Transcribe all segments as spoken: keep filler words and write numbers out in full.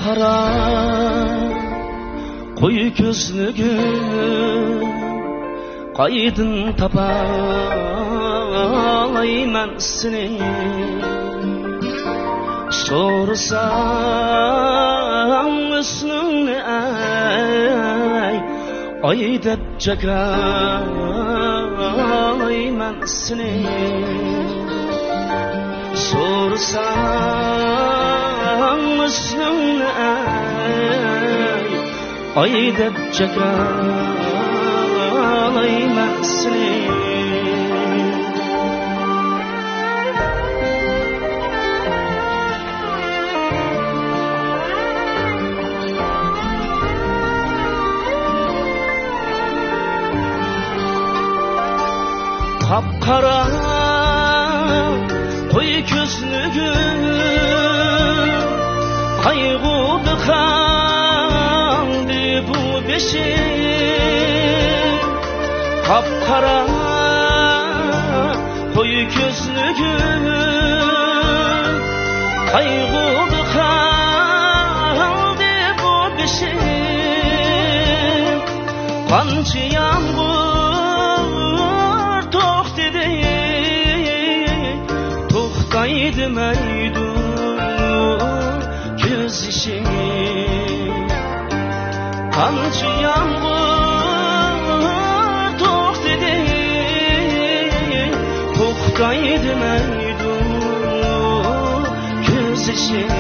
قارا، قوي كۆزلۈكۈم، قايدىن تاپالايمەن سېنى؟ سورىسام ھۆسنۈڭنى، ئەي، ئاي دەپ جاكارلايمەن سېنى. سورىسام ھۆسنۈڭنى، ئەي، ئاي دەپ جاكارلايمەن سېنى. قاپقارا قوي كۆزلۈكۈم، قايغۇدا قالدى بۇ بېشىم. قاپقارا قوي كۆزلۈكۈم، قايغۇدا قالدى بۇ بېشىم. قانچە يامغۇر توختىدى، توختاي دېمەيدۇ كۆز يېشىم. قانچە يامغۇر توختىدى، توختاي دېمەيدۇ كۆز يېشىم.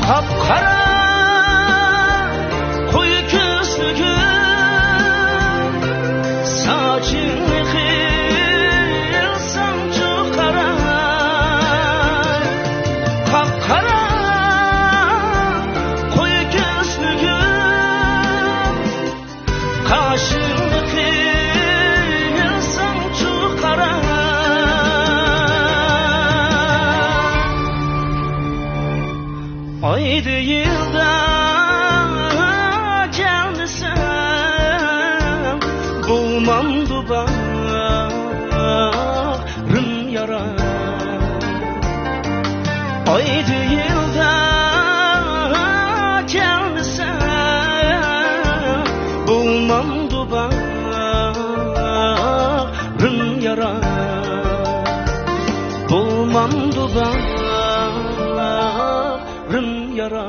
قاپقارا قوي كۆزلۈكۈم، ساچىڭنى قىلسامچۇ قارا. قاپقارا قوي كۆزلۈكۈم، قاشىڭنى قىلساڭچۇ قارا. ئايدا يىلدا كەلمىسەم، بولمامدۇ باغرىم يارا. ئايدا يىلدا كەلمىسە، بولمامدۇ باغرىم يارا، بولمامدۇ باغرىم يارا.